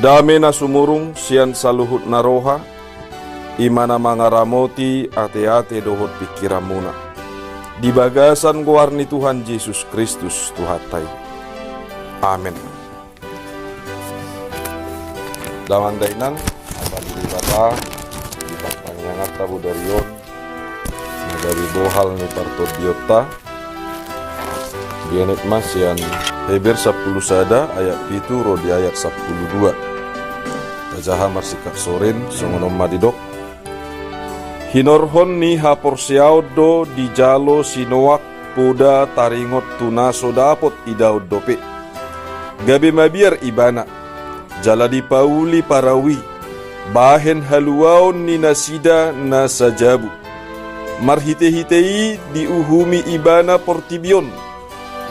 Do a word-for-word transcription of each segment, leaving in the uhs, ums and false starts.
Dame na sumurung sian saluhut na roha, i ma na mangaramoti ateate dohot pingkiranmuna, di bagasan goar ni Tuhan Jesus Kristus Tuhanta i. Amen. Damang dainang, Ama ni Debata, di partangianganta bodari on, na gabe bohal ni partondionta, dienet ma sian Heber sampulu sada ayat pitu ro di ayat sampulu dua. Tajaha marsingkat sorin, songon on ma didok. Hinorhon ni haporseaon do dijalo si Noak poda taringot tu na so dapot idaon dope. Gabe mabiar ibana, jala dipauli parau i, bahen haluaon ni nasida na sajabu. Marhitehite i diuhumi ibana portibi on,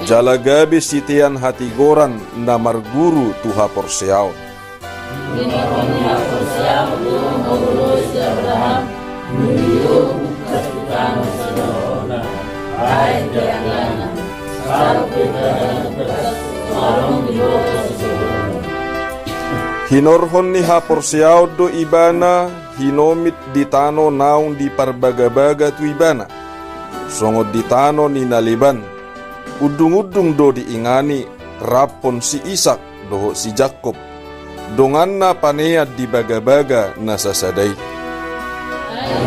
jala gabe sitean hatigoran na marguru tu haporseaon. Hinorhon ni haporseaon do mangoloi si Abraham, molo dibungkas tu tano sinorhonna, bahen di anggiangna, saut pe ibana dibungkas, tu adong diboto sinorhonna. Hinorhon ni haporseaon do ibana hinomit di tano naung diparbagabaga tu ibana, songon di tano ni na leban. Undungundung do diingani, raphon si Isak dohot si Jakkob, donganna panean di bagabaga na sasada i. Ai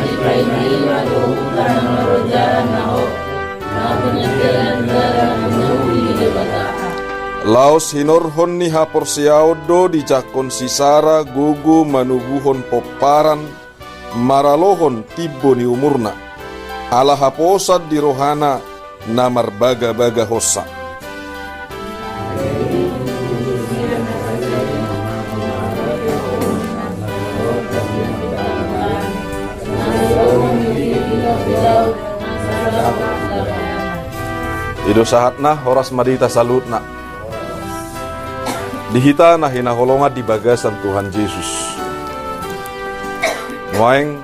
dipaima-ima do huta na marojahan na hot, na pinantean dalan na uli ni Debata. Laos hinorhon ni haporseaon do dijangkon si Sara gogo manubuhon pomparan, maralohon timbo ni umurna, ala haposan di rohana na marbagabagahonsa. I do sahatna, horas ma di hita saluhutna. Di hita na hinaholongan di bagasan Tuhan Jesus. Nuaeng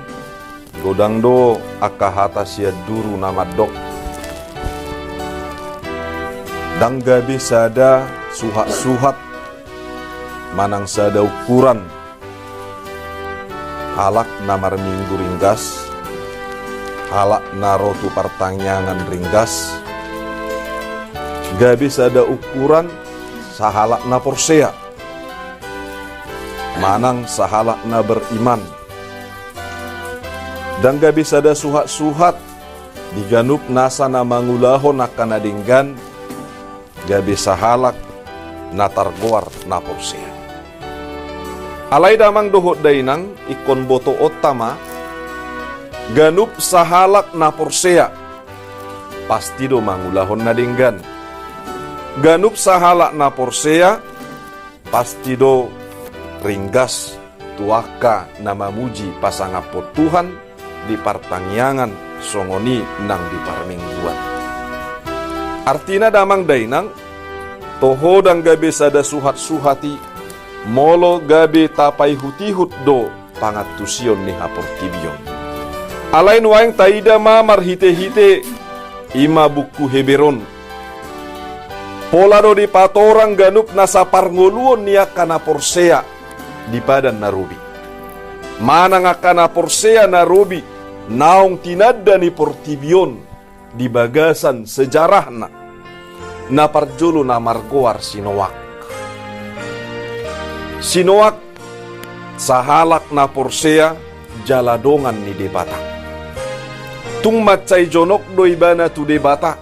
godang do angka hata sian duru na mandok, ndang gabe sada suhatsuhat manang sada ukuran halak na marminggu ringgas, halak na ro tu partangiangan ringgas, gabe sada ukuran sahalak na porsea manang sahalak na beriman. Ndang gabe sada suhatsuhat di ganup nasa na mangulahon angka na denggan, gabe sahalak na targoar na porsea. Alai damang dohot dainang, ingkon botoonta ma, ganup sahalak na porsea pasti do mangulahon na denggan. Ganup sahalak na porsea pasti do ringgas tu angka na mamuji pasangaphon Tuhan di partangiangan, songon i nang di parmingguan. Artina damang dainang, toho ndang gabe sada suhatsuhat i molo gabe tapaihutihut do pangantusion ni haportibion. Alai nuaeng taida ma marhitehite i ma buku Heber on. Pola do dipatorang ganup nasa parngoluon ni angka na porsea di padan na robi, manang angka na porsea na robi naung tinanda ni portibi on di bagasan sejarahna. Na parjolo na margoar si Noak. Si Noak sahalak na porsea jala dongan ni Debata. Tung mansai jonok do ibana tu Debata,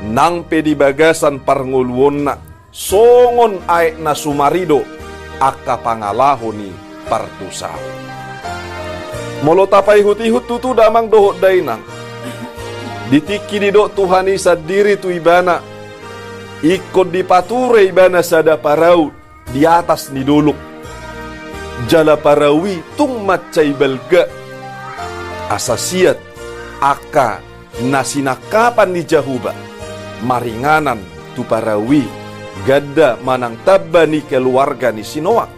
nang pe di bagasan parngoluonna, songon aek na sumari do angka pangalaho ni pardosaon. Molo tapaihutihut tutu damang dohot dainang, di tingki didok Tuhan i sandiri tu ibana, ingkon dipature ibana sada parau di atas ni dolok. Jala parau i tung mansai balga, asa siat angka na sinangkapan ni Jahowa maringanan tu parau i, ganda manang tamba ni keluarga ni si Noak.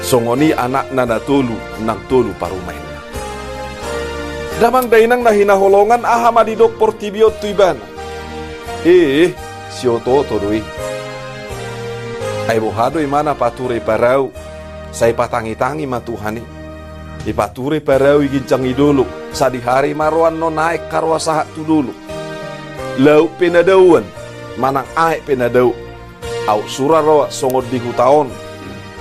Songon i anakna na tolu nang tolu parumaenna. Damang dainang na hinaholongan, aha ma didok portibi on tu ibana? Eh, siotooto do i. Ai boha do ibana pature parau, sai patangitangi ma Tuhan i. Ipature parau i ginjang ni dolok, sadihari ma roa annon aek haroa sahat tu dolok. Laut pe na daoan, manang aek pe na dao. Aut sura roa songon di huta on.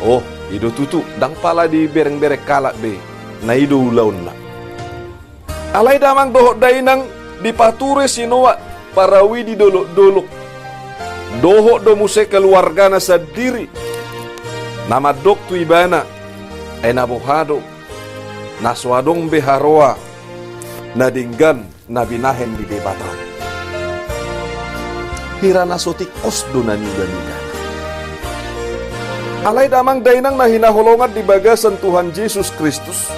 Oh, i do tutu, ndang pala diberengbereng halak be, na i do ulaonna. Alai damang dohot dainang, dipature si Noa parau i di dolokdolok. Dohot do muse keluargana sandiri. Na mandok tu ibana, ai na boha do, na so adong be haroa na denggan na binahen ni Debata. Hira na so tingkos do na niulanulana. Alai damang dainang na hinaholongan di bagasan Tuhan Jesus Kristus,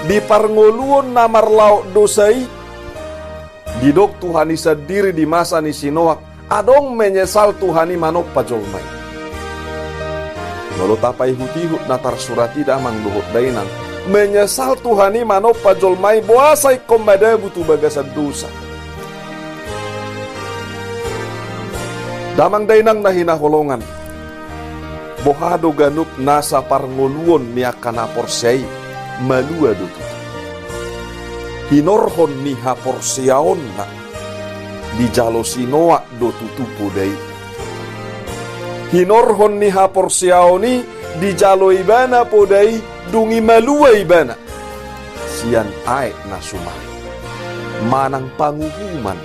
di parngoluon na marlaok dosa i, didok Tuhan i sandiri di masa ni si Noak, adong menyesal Tuhan i manompa jolma i. Molo tapaihutihut na tarsurat i damang dohot dainang, menyesal Tuhan i manompa jolma i boasa ingkon madabu tu bagasan dosa. Damang dainang na hinaholongan, boha do ganup nasa parngoluon ni angka na porsea i, malua do tutu. Hinorhon ni haporseaonna, dijalo si Noak do tutu poda i. Hinorhon ni haporseaon i, dijalo ibana poda i, dung i malua ibana sian aek na sumar. Manang panguhuman.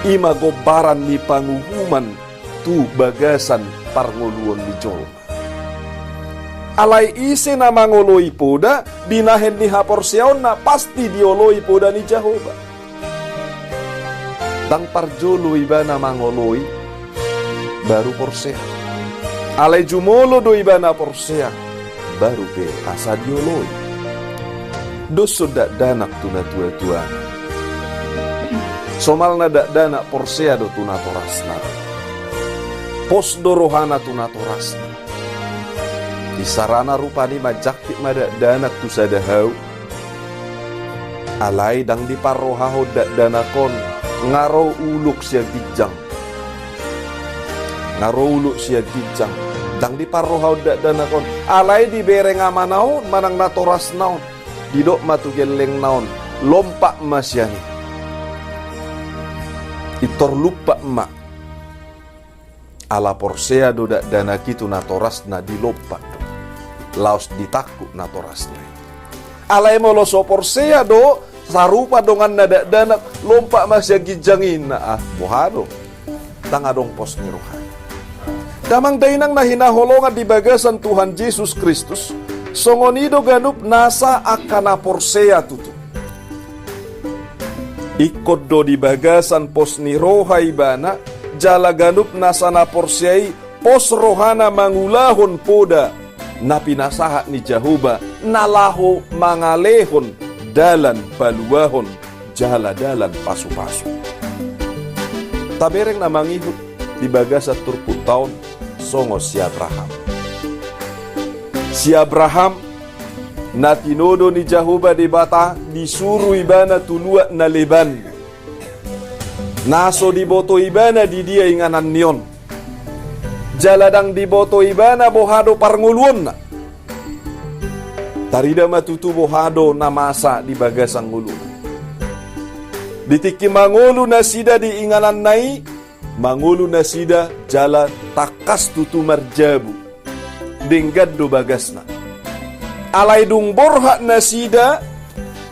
I ma gombaran ni panguhuman tu bagasan parngoluon ni jolma. Alai ise na mangoloi poda, binahen ni haporseaonna, pasti dioloi poda ni Jahowa. Ndang parjolo ibana mangoloi, baru porsea. Alai jumolo do ibana porsea, baru pe asa dioloi. Dos do dakdanak tu natuatuana. Somalna dakdanak porsea do tu natorasna. Pos do rohana tu natorasna. Isarana rupani manjangkit ma dakdanak tu sada hau. Alai ndang diparrohahon dakdanak on, nga ro ulok sian ginjang. Nga ro ulok sian ginjang. Ndang diparrohahon dakdanak on. Alai dibereng amana on, manang natorasna on. Didok ma tu gellengna on, lompak ma sian i. Pintor lumpak ma. Ala porsea do dakdanak i tu natorasna, dilompak do. Laos ditangkup natorasna i. Alai molo so porsea do, sarupa donganna dakdanak, lompak ma sian ginjang i, na ah, boha do. Ndang adong pos ni roha. Damang dainang na hinaholongan di bagasan Tuhan Jesus Kristus, songon i do ganup nasa angka na porsea tutu. Ingkon do di bagasan pos ni roha ibana, jala ganup nasa na porsea i pos rohana mangulahon poda na pinasahat ni Jahowa, na laho mangalehon dalan paluahon jala dalan pasupasu. Tabereng na mangihut di bagasan turpukta on songon si Abraham. Si Abraham, na tinodo ni Jahowa Debata, disuru ibana tu luat na leban. Na so diboto ibana di dia inganan ni on. Jala ndang diboto ibana boha do parngoluonna. Tarida ma tutu boha do na masa di bagasan ngoluna. Di tingki mangolu nasida di ingananna i, mangolu nasida jala tangkas tutu marjabu. Denggan do bagasna. Alai dung borhat nasida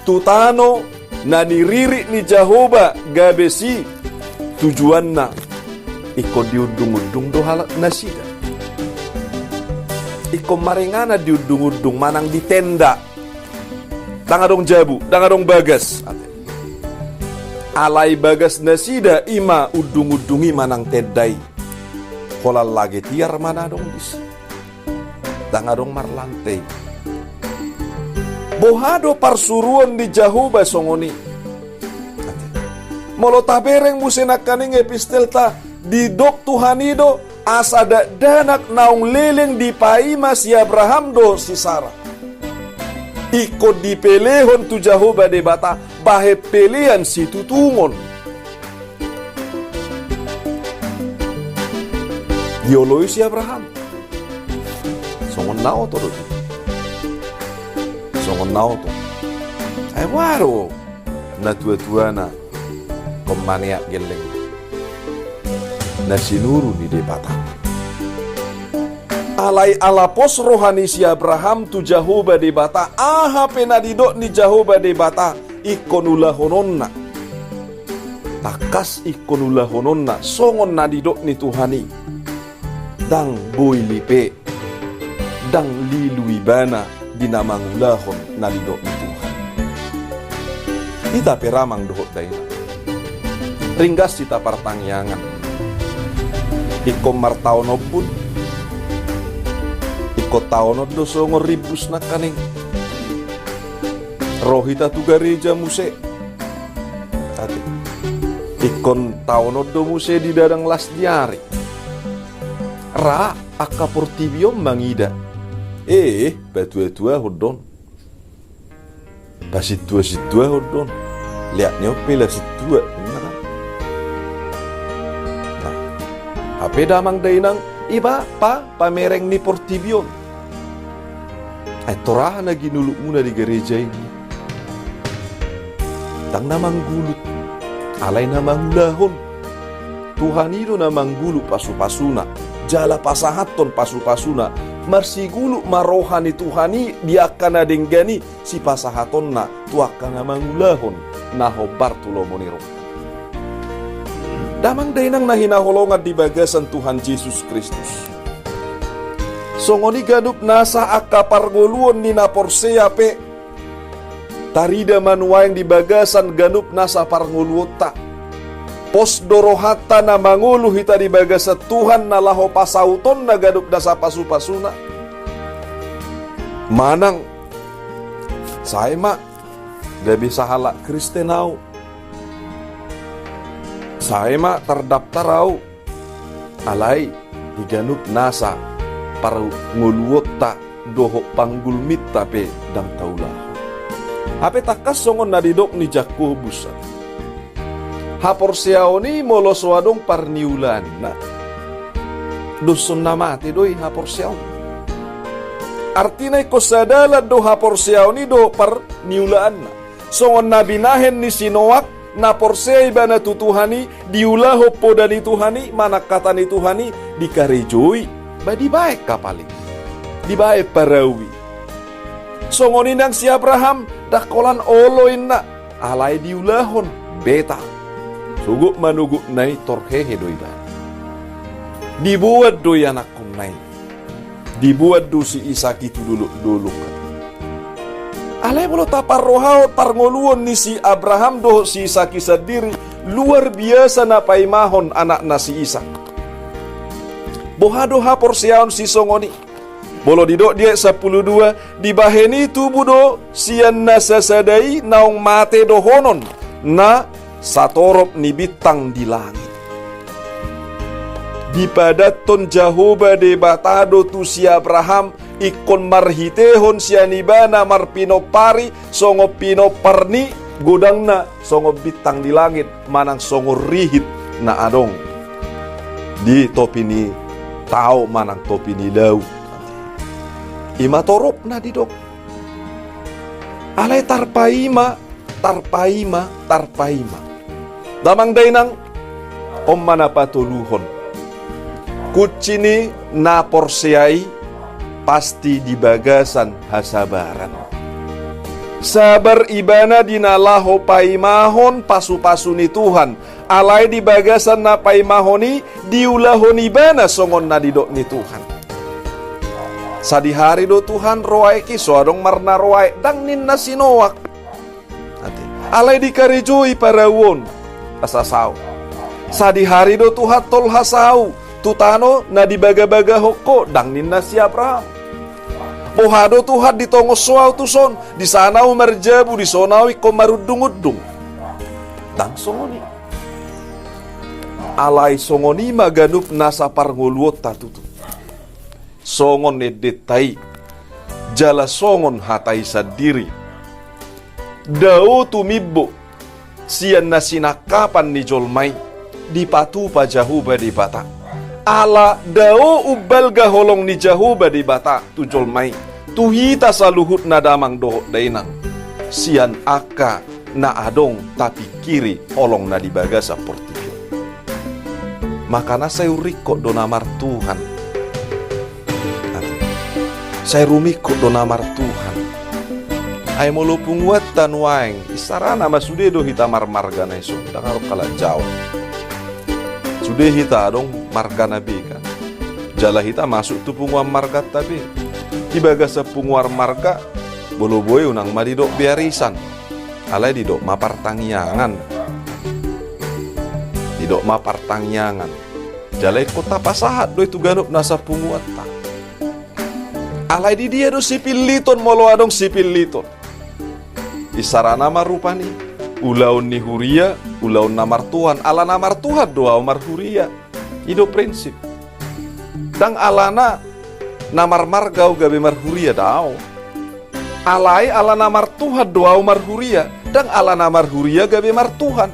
tu tano na niririt ni Jahowa gabe situjuanna, ingkon diundungundung do halak nasida. Ingkon maringanan diundungundung manang ditenda. Ndang adong jabu, ndang adong bagas. Alai bagas nasida i ma undungundung i manang tenda i. Holan lage tiar ma na adong disi. Ndang adong marlante i. Boha do parsuruon ni Jahowa songon i? Molo tabereng muse nangkaning epistelta, didok Tuhan i do, asa dakdanak naung leleng dipaima si Abraham dohot si Sara. Ingkon dipelehon tu Jahowa Debata, bahen pelean situtungon. Dioloi si Abraham. Songon na oto do tu. Songon na oto. Ai boha do natuatuana ingkon maneat gelleng na sinuru ni Debata. Alai ala pos roha ni si Abraham tu Jahowa Debata, aha pe na didok ni Jahowa Debata ingkon ulahononna. Tangkas ingkon ulahononna songon na didok ni Tuhan i. Ndang boi lipe, ndang lilu ibana di na mangulahon na didok ni Tuhan. Hita pe ra amang dohot dainang, ringgas hita partangiangan. Ingkon martaon ombun, ingkon taonon do songon rimbus nangkaning ro hita tu gareja muse. Ate. Ingkon taonon do muse di dadang las ni ari. Ra angka portibi on mangida. Eh, patuatuahon do on. Pasintuasintuahon do on. Leak ni on pe la sintua. Nah. Hape damang dainang, iba pa, pamereng ni portibi on. Ai tor aha na ginulutmuna di gareja i? Ndang na manggulut, alai na mangulahon. Tuhan i do na manggulut pasupasuna, jala pasahathon pasupasuna. Marsigulut ma roha ni Tuhan i di angka na denggan i sipasahatonna tu angka na mangulahon na hombar tu lomo ni roha. Damang dainang na hinaholongan di bagasan Tuhan Jesus Kristus. Songon i ganup nasa angka parngoluon ni na porsea pe tarida ma nuaeng di bagasan ganup nasa parngoluonta. Pos do rohanta na mangolu hita di bagasan Tuhan na laho pasautonna ganup nasa pasupasuna. Manang, sae ma, gabe sahalak Kristen au. Sae ma tardaftar au. Alai di ganup nasa parngoluonta dohot panggulminta pe ndang taulahon. Hape tangkas songon na didok ni Jakobus. Haporseaon i molo so adong parniulaanna, doshon na mate do i haporseaon. Artina ingkon sadalan do haporseaon i dohot parniulaanna. Songon na binahen ni si Noak, na porsea ibana tu Tuhan i, diulahon poda ni Tuhan i, manang hata ni Tuhan i, dikarejoi, ba dibaen kapal i. Dibaen parau i. Songon i nang si Abraham, ndang holan olo inna, alai diulahon, beta. Sogot manogotna i tor hehe do ibana. Diboan do ianakhonna i. Diboan do si Isak i tu dolok-dolok. Alai molo taparrohahon parngoluon ni si Abraham dohot si Isak i sandiri, luar biasa na paimahon anakna si Isak. Boha do haporseaon sisongon i? Molo didok di ayat sampulu dua, dibahen i tubu do sian na sasada i naung mate dohonon na satorop ni bintang di langit. Dipadathon Jahowa Debata do tu si Abraham ingkon marhitehon sian ibana marpinompari songon pinompar ni godangna songon bintang di langit manang songon rihit na adong di topi ni tao manang topi ni lau. I ma toropna didok. Alai tarpaima, tarpaima, tarpaima. Damang dainang, on ma na patoluhon. Kunci ni na porsea i pasti di bagasan hasabaran. Sabar ibana di na laho paimahon pasupasu ni Tuhan, alai di bagasan na paimahon i diulahon ibana songon na didok ni Tuhan. Sadihari do Tuhan ro aek i, so adong marna ro aek, ndang ninna si Noak. Ate. Alai dikarejoi parau on asa saut. Sadihari do Tuhan tolhas ahu tu tano na dibagabagahon Ho, ndang ninna si Abraham. Boha do Tuhan ditongos Ho ahu tuson, dison ahu marjabu, dison ahu ingkon marundungundung? Ndang songon i. Alai songon i ma ganup nasa parngoluonta tutu. Songon endenta i, jala songon hata i sandiri. Dao tumimbo sian na sinangkapan ni jolma i, dipatupa Jahowa Debata. Ala dao umbalga holong ni Jahowa Debata tu jolma i, tu hita saluhutna damang dohot dainang, sian angka na adong tapingkiri holongna di bagasan portibi on. Makana sai uringkot do na martuhan. Sai rumingkot do na martuhan. Ai molo punguanta nuaeng, isarana ma sude do hita marmarga na dison, ndang adong halak jaok. Sude hita adong marga na be kan. Jala hita masuk tu punguan marganta be. Di bagasan punguan marga, molo boi unang ma didok be arisan. Alai didok ma partangiangan. Didok ma partangiangan. Jala ingkon tapasahat do i tu ganup nasa punguanta. Alai di dia do sipilliton molo adong sipilliton? Isarana ma rupani. Ulaon ni huria, ulaon na martuhan, ala na martuhan do ahu marhuria. I do prinsip. Ndang alana na marmarga ahu gabe marhuria, daong. Alai ala na martuhan do ahu marhuria, ndang ala na marhuria gabe martuhan.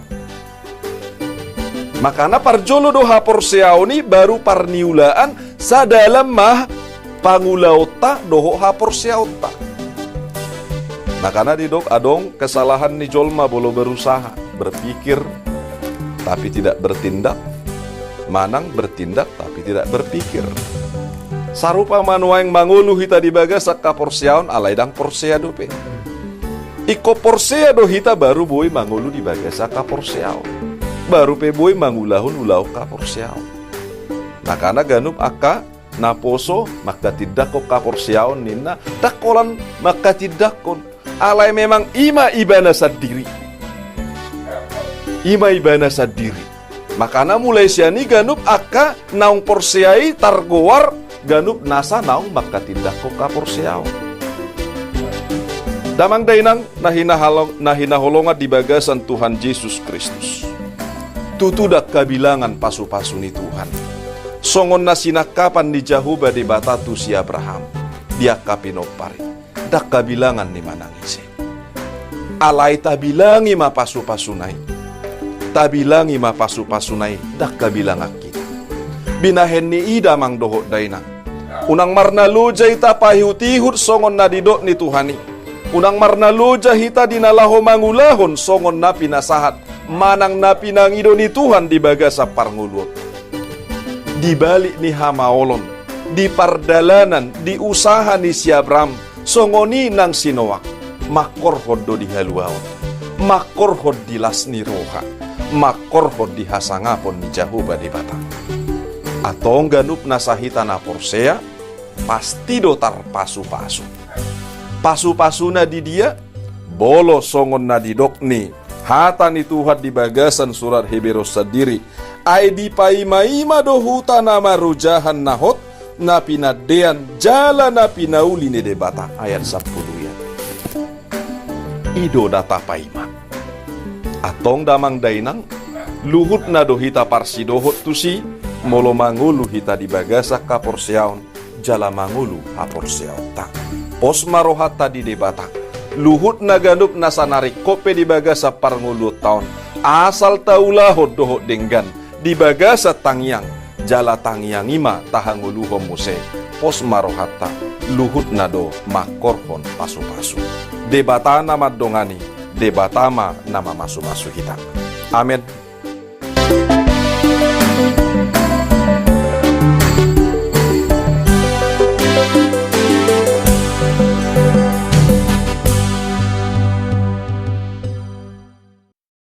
Makana parjolo do haporseaon i, baru parniulaan, sadalan ma pangulaonta dohot haporseaonta. Makana didok adong kesalahan ni jolma molo berusaha berpikir tapi tidak bertindak, manang bertindak tapi tidak berpikir. Sarupa ma nuaeng mangolu hita di bagasan haporseaon, alai ndang porsea dope. Ingkon porsea do hita baru boi mangolu di bagasan haporseaon. Baru pe boi mangulahon ulaon haporseaon. Makana ganup angka naposo manghatindanghon haporseaon ninna, ndang holan manghatindanghon. Alai memang i ma ibana sandiri. I ma ibana sandiri. Makana mulai sian i ganup angka naung porsea i targoar ganup nasa naung manghatindanghon haporseaon. Damang dainang na hinahalo-, na hinaholongan di bagasan Tuhan Jesus Kristus. Tutu ndang habilangan pasupasu ni Tuhan. Songon na sinangkapan ni Jahowa Debata tu si Abraham di angka pinompar i. Ndang habilangan ni manang ise. Alai tabilangi ma pasupasuna i. Tabilangi ma pasupasuna i, ndang habilangan hita. Binahen ni i damang dohot dainang, unang marnaloja hita paihutihut songon na nidok ni Tuhan i. Unang marnaloja hita di na laho mangulahon songon na pinasahat manang na pinangido ni Tuhan di bagasan parngoluon. Di balik ni hamaolon, di pardalanan, di usaha ni si Abraham, songon i nang si Noak, mangkorhon do di haluaon, mangkorhon di las ni roha, mangkorhon di hasangapon ni Jahowa Debata. Antong ganup nasa hita na porsea, pasti do tarpasupasu. Pasupasuna di dia? Molo songon na nidok ni hata ni Tuhan di bagasan surat Heberu sandiri, ai dipaimaima do huta na marojahan na hot, na pinandean jala na pinauli ni Debata. Ayat sampulu i. I do na tapaima. Antong damang dainang, luhutna do hita parsidohot tusi, molo mangolu hita di bagasan haporseaon jala mangolu haporseaonta. Pos ma rohanta di Debata. Luhutna ganup nasa na ringkot pe di bagasan parngoluonta on, asal taulahon dohot denggan di bagasan tangiang, jala tangiang i ma tahangoluhon muse. Pos ma rohanta, luhutna do mangkorhon pasupasu. Debata na mandongani, Debata ma na mamasumasu hita. Amen.